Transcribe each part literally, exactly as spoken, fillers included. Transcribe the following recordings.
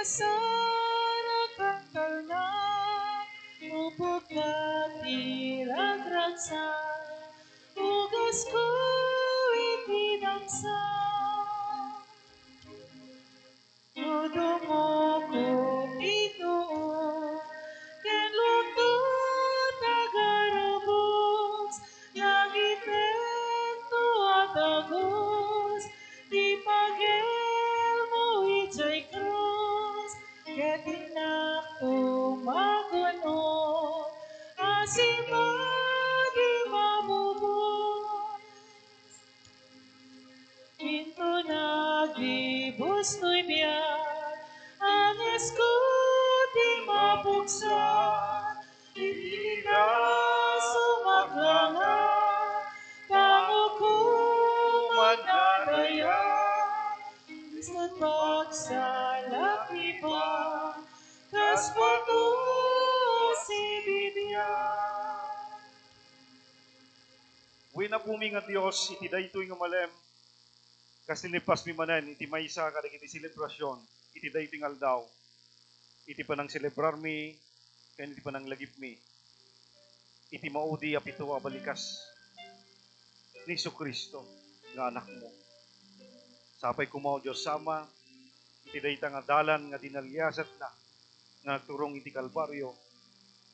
Sarakan talna, upot ka ti ragragsak, ugasko iti damsa. Dumoko ti tuo, ken luakto ta garubos, nangipento a dagus, ti pagelmo idiay krus, ket innak tumagun-o, a simadi mabubos. Inton agibustoy biag, angesko ti mapuksa, iti sumaglanga, pangukoman a dayag, isut pagsalak ni pa, kas bato a sibibiag. Wen, Apomi nga Dios, iti daytoy nga malem, kas linipasmi manen iti maysa kadagiti selebrasyon iti daytoy nga aldaw, iti panangselebrarmi ken iti pananglagipmi iti maudi a pito a balikas ni Jesu-Cristo nga Anakmo. Sapay koma, O Dios Ama, iti dayta nga dalan nga dinaliasatna nga nagturong iti Kalbario,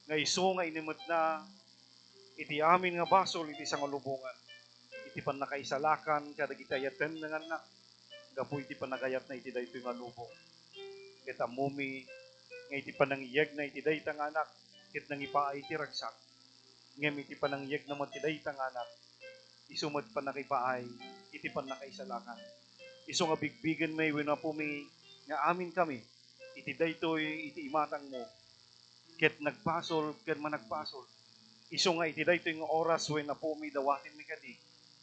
nga isu nga inimetna iti amin nga basol iti sangalubongan, iti pannakaisalakan kadagiti ayatenna nga annak gapu iti panagayatna iti daytoy nga lubong. Ket ammomi nga iti panangiyegna iti dayta nga anak ket nangipaay iti ragsak. Ngem iti panangiyegna met ti dayta nga anak, isu met pannakipaay iti pannakaisalakan. Isu nga bigbigenmi wenno Apomi nga aminkami iti daytoy iti imatangmo, ket nagbasol ken managbasol. Isu nga iti daytoy nga oras wenno Apomi, dawatenmi kadi,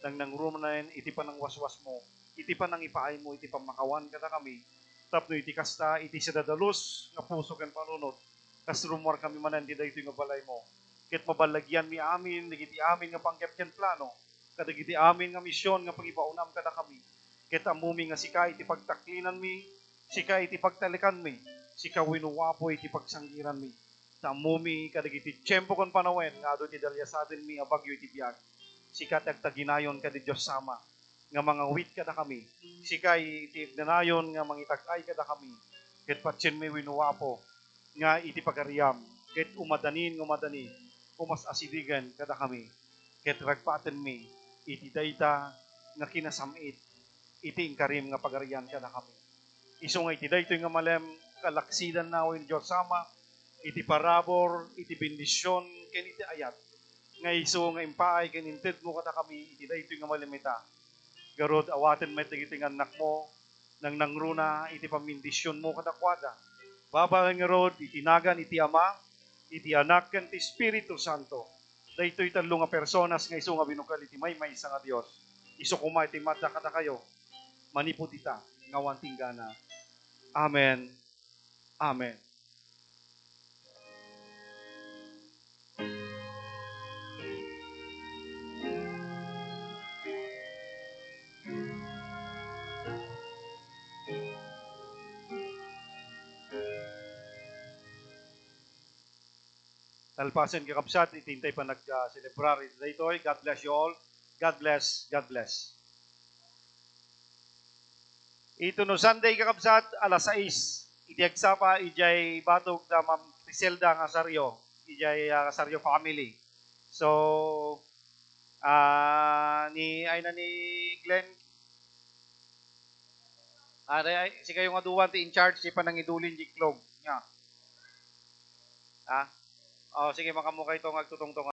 nangnangrunaen iti panangwaswasmo, iti panangipaaymo iti pammakawan kadakami, tapno iti kasta, iti sadadalus nga puso ken panunot, kas rummuarkami manen ti daytoy nga balaymo, ket maballagianmi amin dagiti amin nga panggep ken plano, kadagiti amin nga mision nga pangibaonam kadakami. Ket ammomi nga sika iti pagtaklinanmi, sika iti pagtalikanmi, sika wenno Apo iti pagsanggiranmi. Ta ammomi kadagiti tiempo ken panawen nga adu ti daliasatenmi a bagyo iti biag. Sika ti agtaginayon kadi Dios Ama, nga mangawit kadakami. Sika iti agnanayon nga mangitag-ay kadakami. Ket patienmi wenno Apo, nga iti pagariam, ket umadanin nga umadanin, umas-asidegen kadakami, ket ragpatenmi iti dayta nga kinasam-it iti inkarim nga pagarian kadakami. Isu nga iti daytoy nga malem, kalaksidanna wenno Dios Ama, iti parabur, iti bendision, ken iti ayat, nga isu nga impaay ken intedmo kadakami iti daytoy nga malem ita. Ngarud, awaten met dagiti nga annakmo, nangnangruna iti pammindisionmo kadakuada. Babaen ngarud iti nagan iti Ama, iti Anak, ken ti Espiritu Santo. Daytoy tallo nga personas nga isu nga binukal iti maymaysa nga Dios. Isu koma iti imatda kadakayo manipud ita nga awan tinggana. Amen. Amen. Nalpasen, kakabsat, iti intay panag-, ah, celebrar iti daytoy. God bless you all. God bless. God bless. Iti no Sunday, kakabsat, alas sais, iti agsapa, idiay batog da Ma'am Criselda nga Sario, idiay, ah, Sario family. So, ah, ni, ay na ni Glenn, ah, ay, ay, sikayo nga duan ti in charge, ti panangidulin, di klog. Nya. Ah? Oh, sige, makammo kayto nga agtutungtong.